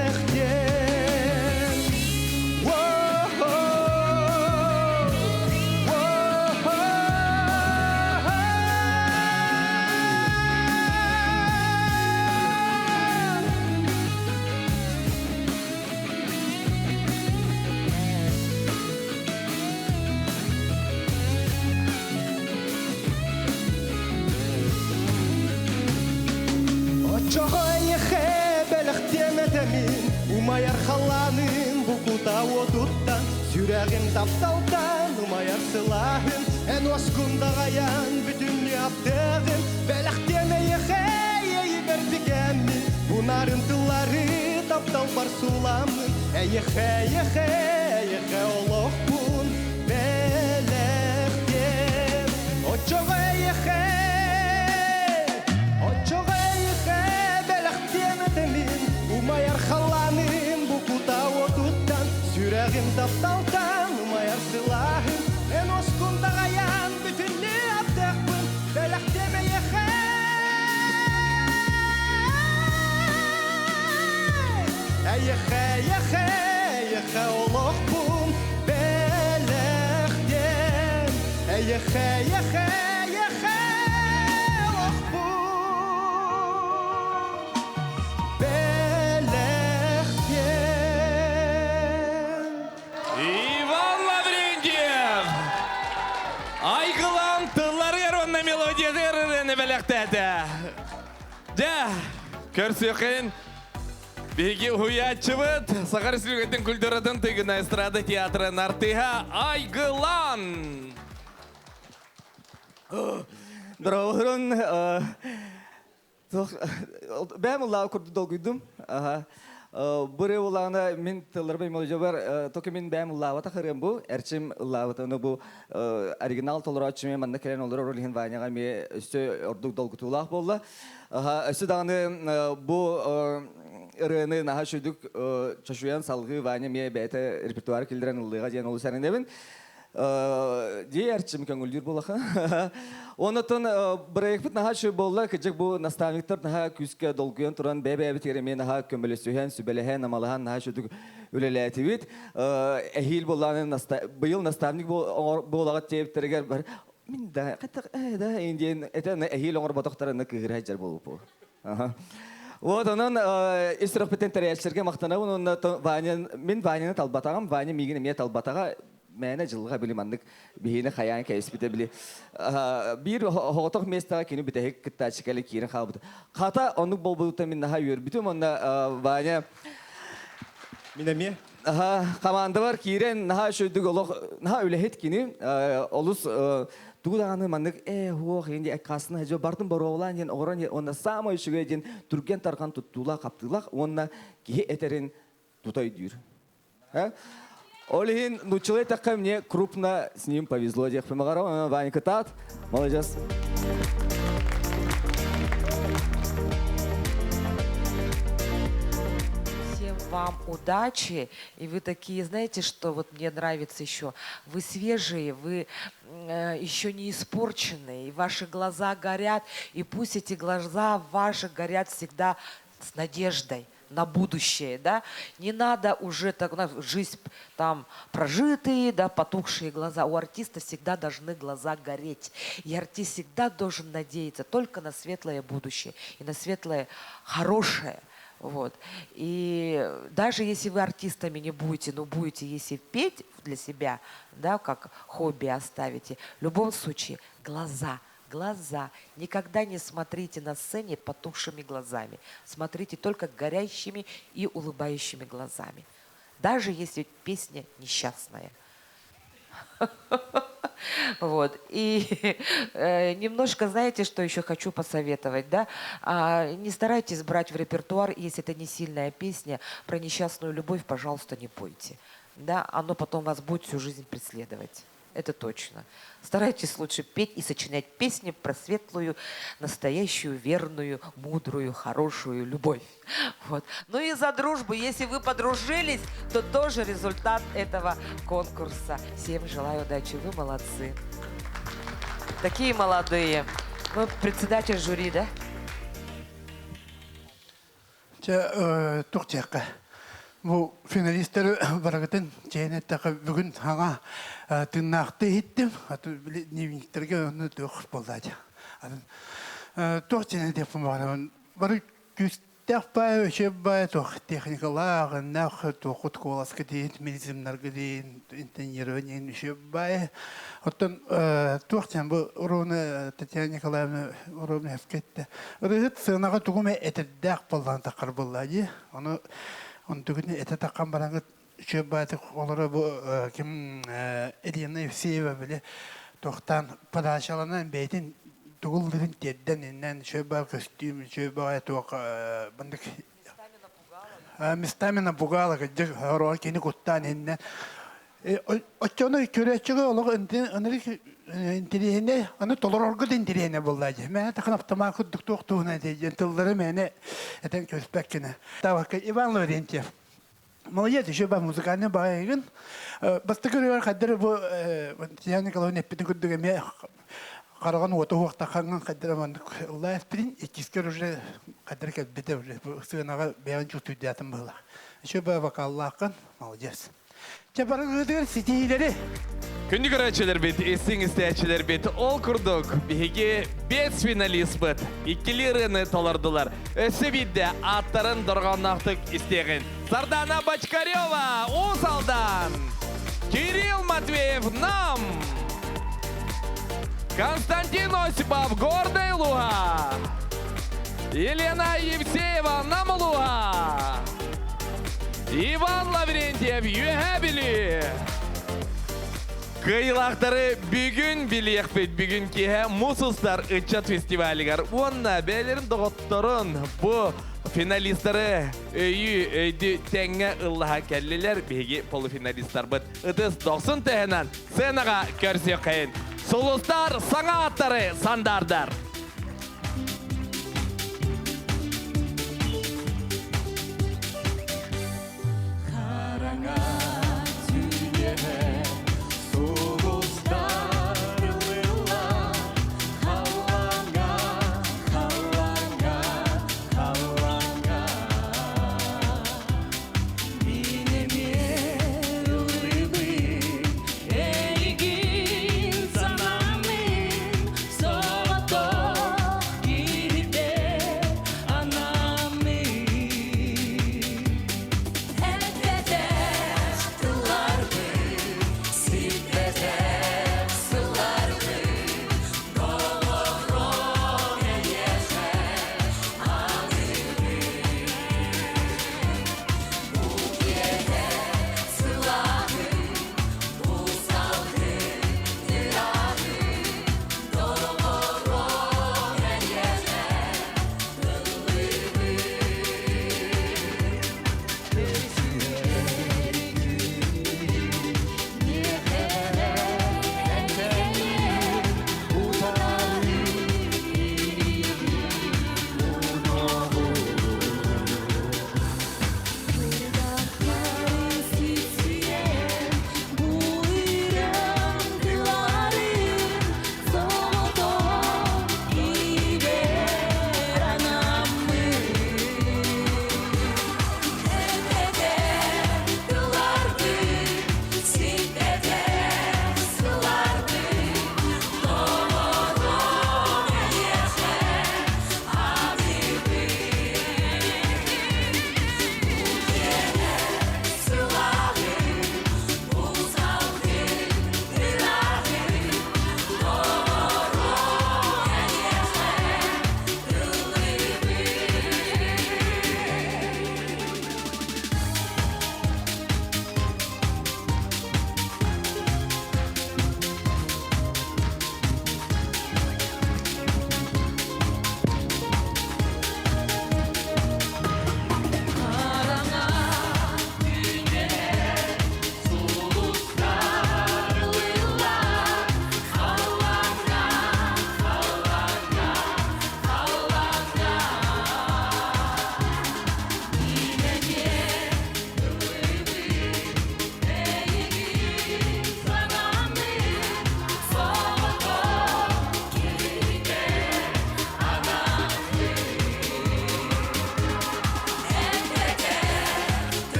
Оччоҕо эйиэхэ бэлэхтиэм этэ мин умайар халлааным бу кутаа уотуттан сүрэҕим тапталтан умайар сылааһым эн уоскун даҕайан бүтүннүү аптыаҕым бэлэхтиэм эйиэхэ иэйибэр бигэммин. Бу нарын тыллары тапталбар сууламмын Эйиэхэ, эйиэхэ, эйиэхэ олохпун бэлэхтиэм Оччоҕо эйиэхэ, оччоҕо эйиэхэ бэлэхтиэм этэмин Умайар халлааным бу кутаа уотуттан Сүрэҕим тапталтан умайар сылааһын Эн оскун даҕайан бүтүннүү аптаахпын Бэлэхтиэм эйиэхэ Эйиэхэ, эйиэхэ, эйиэхэ олохпун бэлэхтиэм Эйиэхэ, эйиэхэ, эйиэхэ олохпун бэлэхтиэм Иван Лаврентьев! Айгылан тылларыгар уонна мелодиятыгар ырыаны бэлэхтээтэ. Дьэ, көрсүөххүн биһиги уһуйааччыбыт Саха Республикатын культуратын тыгына эстрада театрын артыыһа Айгылан! Здорово, Бэйэм ыллаабыт курдук долгуйдум. Бу ырыа улаана мин тылларбын мелодиябар токи мин бэйэм ыллаабатах ырыам бу. Эрчим ыллаабыт. Ону бу оригинал толорооччу мен манна кэлэн олорор ол иһин Ваняҕа эмиэ өссө ордук долгутуулаах буолла. Өссө даҕаны бу ырыаны наһаа үчүгдүк чочуйан салгыы Ваня эмиэ бэйэтэ репертуары киллэрэн ыллыаҕа диэн олус эрэнэбин. Дии Эрчим көҥүллүүр буолаха. Онотон бырайыкпыт наһаа үчүгэй буолла. Кыдьык бу наставниктар наһаа күүскэ долгуйан туран бэйэ-бэйэбитигэр эмиэ наһаа көмөлөсүһэн, сүбэлэһэн, амалаһан наһаа үчүгдүк үлэлээтибит. Эһиил буоллаҕына быйыл наставник буолаҕыт диэбиттэригэр бар мин да хаттах э да диэн этэн эһиил оҥорботохторуна кыыһыра сылдьар буолбуппут. Вот онон ис сүрэхпиттэн тэрийээччилэргэ махтанабын уонна Ваня мин Ваняны талбатаҕым, Ваня миигин эмиэ талбатаҕа мээнэ дьылҕа били маннык биһиини хайаан кэйиспитэ били биир оҕотох миэстэҕэ кини бүтэһик кыттааччы кэлэ киирэн хаалбыта. Хата оннук буолбутуттан мин наһаа үөрбүтүм уонна Ваня Мин эмиэ. Хамаандабар киирэн наһаа үчүгдүк олох наһаа үлэһит кини олус тугу даҕаны маннык ээ хуох инди аккаасына дьо бардым боруобалаан диэн оҕорон уонна саамай үчүгэй диэн түргэн тарҕан туттуулаах хаптыылаах уонна киһи этэрин тута өйдүүр. Ол иһин нууччалыы эттэххэ мне крупно с ним повезло диэхпин баҕарабын. Ваня кытаат, молодец. Всем вам удачи. И вы такие, знаете, что вот мне нравится еще? Вы свежие, вы еще не испорченные, и ваши глаза горят, и пусть эти глаза ваши горят всегда с надеждой на будущее, да, не надо уже так, жизнь там прожитые, да, потухшие глаза. У артиста всегда должны глаза гореть. И артист всегда должен надеяться только на светлое будущее и на светлое хорошее. Вот. И даже если вы артистами не будете, но будете, если петь для себя, да, как хобби оставите, в любом случае глаза – глаза. Никогда не смотрите на сцене потухшими глазами. Смотрите только горящими и улыбающими глазами. Даже если песня несчастная. Вот. И немножко, знаете, что еще хочу посоветовать, да? Не старайтесь брать в репертуар, если это не сильная песня, про несчастную любовь, пожалуйста, не пойте. Да, оно потом вас будет всю жизнь преследовать. Это точно. Старайтесь лучше петь и сочинять песни про светлую, настоящую, верную, мудрую, хорошую любовь. Вот. Ну и за дружбу. Если вы подружились, то тоже результат этого конкурса. Всем желаю удачи. Вы молодцы. Такие молодые. Ну, председатель жюри, да? Чэ, туох диэххэ. Бу финалистары барыгытын чэйин эттэххэ бүгүн саҥа тыыннаахтыы иһиттим. Аты били дневниктерге онно туох буолла Атын туох диэн этиэхпин баҕарабын. Бары күүстээх баай, үчүгэй баай туох техникалаах, иннээх туоххут куоласка диин, мелизмнарга диин, интонирование үчүгэй баай. Оттон туох диэн бу Руна Татьяна Николаевна Руна эттэ. Ырыһыт сыанаҕа тугу эмэ этэрдээх буоллаан таххар буоллаа дии. Ону онтугун этэ таххан бараҥыт үчүгэй баайтык олоро бу ким Елена Евсеева били туохтаан подачаланан бэйэтин Тугул дирин тиэрдэн иннэн үчүгэй баар көстүүм, үчүгэй баҕайы туох маннык местами напугала кырдьык хоруо кини куттаан иһиннэн оччону көрөөччүгэ олох ынырык интириэһинэй аны толорорго да интириэһинэй буолла дии мэ такын автомат курдук туох туһунан диэн тыллары мээнэ этэн көспөккүнэ Тавакка Иван Лаврентьев молодец еще ба музыкальный баайыгын бастакы ырыар хайдары бу Татьяна Николаевна эппитин курдук эмиэ хараҕын уота уохтахаҥҥын хайдара маннык ыллаа эппитин иккискэр уже хайдара кэлбитэ уже сыанаҕа бэйэҕин чувствуйдаатым быһыылаах еще ба вокаллааххын молодец Чэ барыгытыгар ситиһиилэри! Күндү көрөөччүлэрбит, истиҥ истээччилэрбит, ол курдук биһиги бес финалиспыт иккилии ырыаны толордулар. Өссө биирдэ ааттарын дорҕоонноохтук истиэҕин. Сардана Бочкарева, Уус Алдан! Кирилл Матвеев, Нам! Константин Осипов, Гордый Луга! Елена Евсеева, Нам Луга! Иван Лаврентьев, Үөһээ Бүлүү! Кыайыылаахтары бүгүн билиэхпит. Бүгүн киэһэ Муус устар ыччат фестивалыгар уонна бэйэлэрин доҕотторун бу финалистары өйүү өйдүү тэҥҥэ ыллаһа кэллилэр. Биһиги полуфиналистарбыт ытыс дохсун тыаһынан сценаҕа көрсүөххэйин. Сулустар саҥа ааттары сандаардар.